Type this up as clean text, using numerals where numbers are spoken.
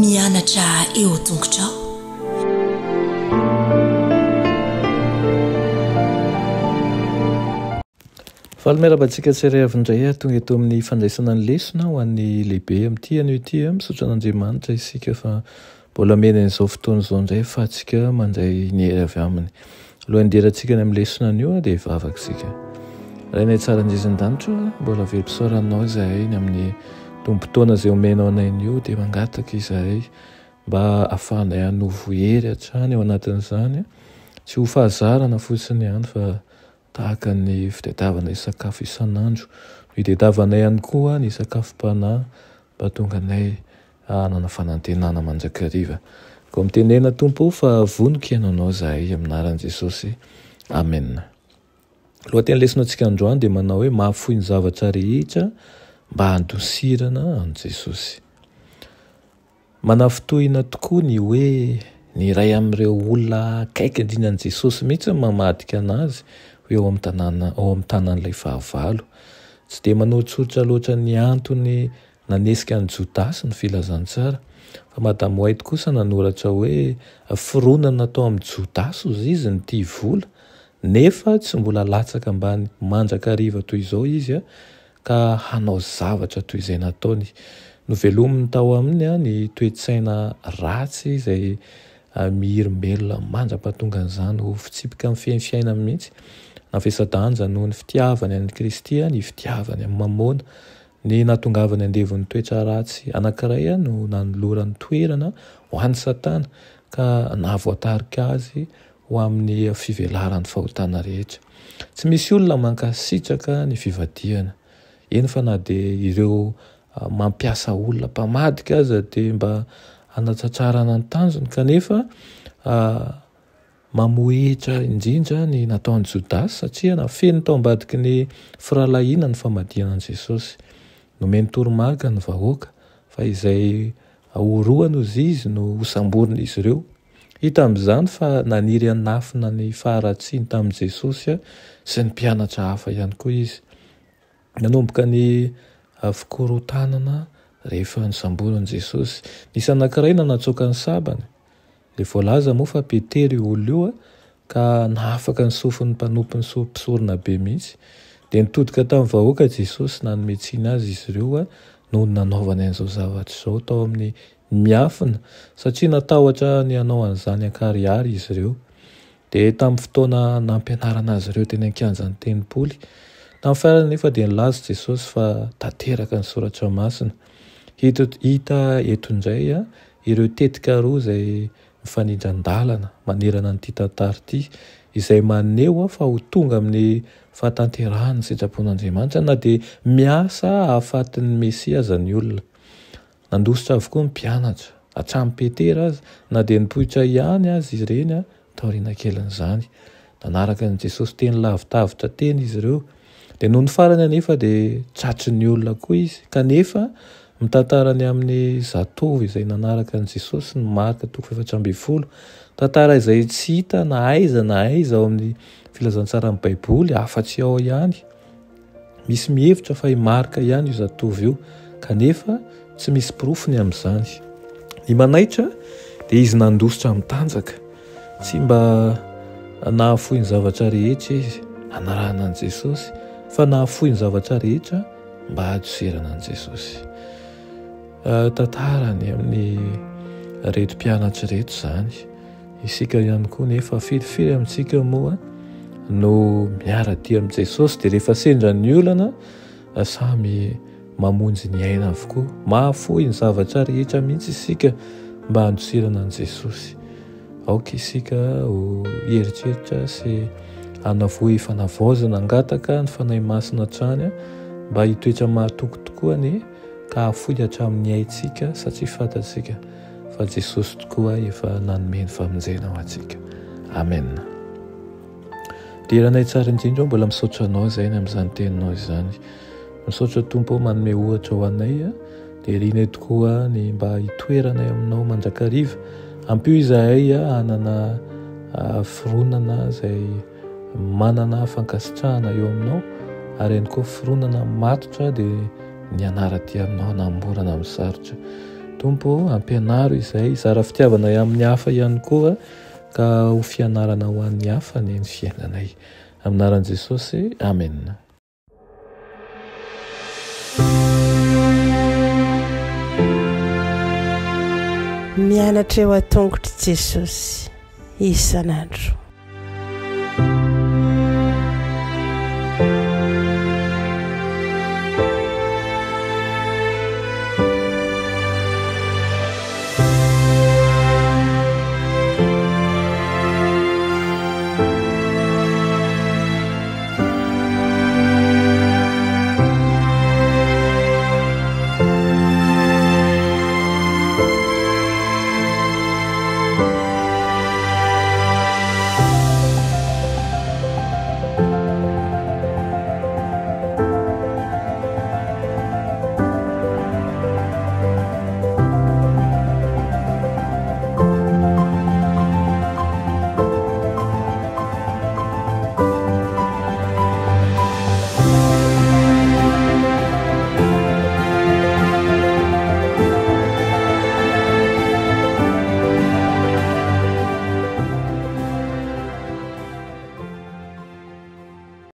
Mianatra eo tongotrao. Faly miarahaba antsika tsirairay avy indray aho tonga eto amin'ny fandraisana ny lesona ho an'ny lehibe amin'ity anio ity. Misaotra an'Andriamanitra isika fa mbola omeny an'izao fotoana izao indray ahafahantsika mandray ny hery avy aminy. Alohan'ny hidirantsika any amin'ny lesona anio dia hivavaka isika. Rainay tsara indrindra an-danitra, mbola velom-pisaorana anao izahay ny amin'ny tombom-potoana izay omenao anay anio dia mangataka izahay mba ahafahanay hanovo hery hatrany ao anatin'izany, tsy ho fahazarana fotsiny ihany fa Tahaka ny fitadiavana sakafo isan'andro no itadiavanay ihany koa ny sakafom-panahy mba hahatonga anay hanana fanantenana mandrakariva. Koa mitenena Tompo ô fa voniko hihaino Anao izahay amin'ny anaran'i Jesosy. Amena. Lohateny lesona antsika androany dia manao hoe mahafoy ny zavatra rehetra mba handosirana an'i Jesosy. Manafintohina tokoa ny hoe ny iray amin'ireo olona akaiky indrindra an'i Jesosy mihitsy no mamadika an'azy ho eo amin'ny tanàna, ao amin'ny tanàn'ilay fahavalo. Tsy dia manoritsoritra loatra ny antony nanesika an'i Jodasy ny Filazantsara, fa Madame White kosa nanoratra hoe fironana tao amin'i Jodasy hozy izy ny tia vola, nefa tsy mbola latsaka ambany mandrakariva toy izao izy ka hanao zavatra toy izay nataony. Novelominy tao aminy ny toe-tsaina ratsy izay mihirim-belona mandra-pahatongan'izany ho fitsipika mifehy ny fiainany mihitsy. Navesa-danja noho ny fitiavany an'i Kristy ny fitiavany an'i Mamôna. Ny nahatongavany andevon'ny toetra ratsy anankiray no nanolorany toerana ho an'i Satana ka nahavoatarika azy ho amin'ny fivelaran'ny fahotana rehetra. Tsy misy olona mankasitraka ny fivadihana. Eny fa na dia ireo mampiasa olona mpamadika aza dia mba hanatratrarana ny tanjony kanefa mamohehitra indrindra ny nataon'i Jodasy satria nafeniny tao ambadiky ny firahalahiana ny famadihana an'i Jesosy. Nomeny toromarika ny vahoaka fa izay horohany hozy izy no hosamborin'izy ireo. Hita amin'izany fa naniry hanafina ny faharatsiany tamin'i Jesosy sy ny mpianatra hafa ihany koa izy. Nanomboka ny fikorontanana rehefa nosamborin'i Jesosy. Nisy anankiray nanatsoaka ny sabany. Dia voalaza moa fa Petera io olona io ka nahafaka ny sofin'ny mpanompon'ny mpisoronabe mihitsy. Dia nitodika tamin'ny vahoaka Jesosy nanome tsiny azy izy ireo noho ny nanaovany an'izao zavatra izao tao amin'ny Miafina, satria natahotra ny hanao an'izany an-karihary izy ireo. Dia tamin'ny fotoana nampianarana azy ireo teny an-kianjan'ny tempoly. Tamin'ny farany anefa dia nilaza Jesosy fa tanteraka ny Soratra Masina. Hita hita eto indray ireo tetika roa izay mifanindran-dalana manerana an'ity tantara ity, izay maneho fa ho tonga amin'ny fahatanterahan'ny sitrapon'Andriamanitra na dia miasa hahafaty ny Mesia aza ny olona. Nandositra avokoa ny mpianatra, hatramin'i Petera aza, na dia nipoitra ihany aza ireny taoriana kelin'izany. Nanaraka an'i Jesosy teny lavidavitra teny izy ireo. Dia nony farany anefa dia tratry ny olona koa izy. Kanefa, mitantara ny amin'ny zatovo izay nanaraka an'i Jesosy ny Marka toko 14. Tantara izay tsy hita na aiza na aiza ao amin'ny filazantsaran'ny Baiboly, afa-tsy ao ihany. Misy mihevitra fa i Marka ihany io zatovo io, kanefa tsy misy porofo ny amin'izany. Ny manaitra dia izy nandositra mitanjaka. Tsy mba nahafoy ny zavatra rehetra izy hanarahana an'i Jesosy, fa nahafoy ny zavatra rehetra mba hadosirana an'i Jesosy. Tantarany amin'ireto mpianatra ireto izany. Isika ihany koa nefa firifiry amintsika moa no miara-dia amin'i Jesosy dia rehefa sendra ny olana samy mamonjy ny aina avokoa. Mahafoy ny zavatra rehetra mihitsy isika mba handosirana an'i Jesosy. Aoka isika ho hieritreritra sy hanavoy fanavaozana, hangataka ny Fanahy Masina hatrany mba hitoetra mahatoky tokoa anie ka hahafoy hatramin'ny aintsika satria fantatsika fa Jesosy tokoa efa nanome ny famonjena ho antsika. Amen. Dera anay tsara indrindra aho, mbola misaotra anao izay ny amin'izany teninao izany. Misaotra Tompo manome ohatra ho anay, dia irinay tokoa ny mba hitoeranay aminao mandrakariva. Ampio izahay hanana fironana izay manana fankasitrahana eo aminao ary ihany koa fironana matotra dia ny hanara-dia aminao na mora na amin'ny sarotra. Tompo ô, ampianaro izay hizara fitiavana amin'ny hafa ihany koa ka ho fianarana ho an'ny hafa anie ny fiainanay. Amin'ny anaran'i Jesosy, Amena. Mianatra eo an-tongotr'i Jesosy isan'andro.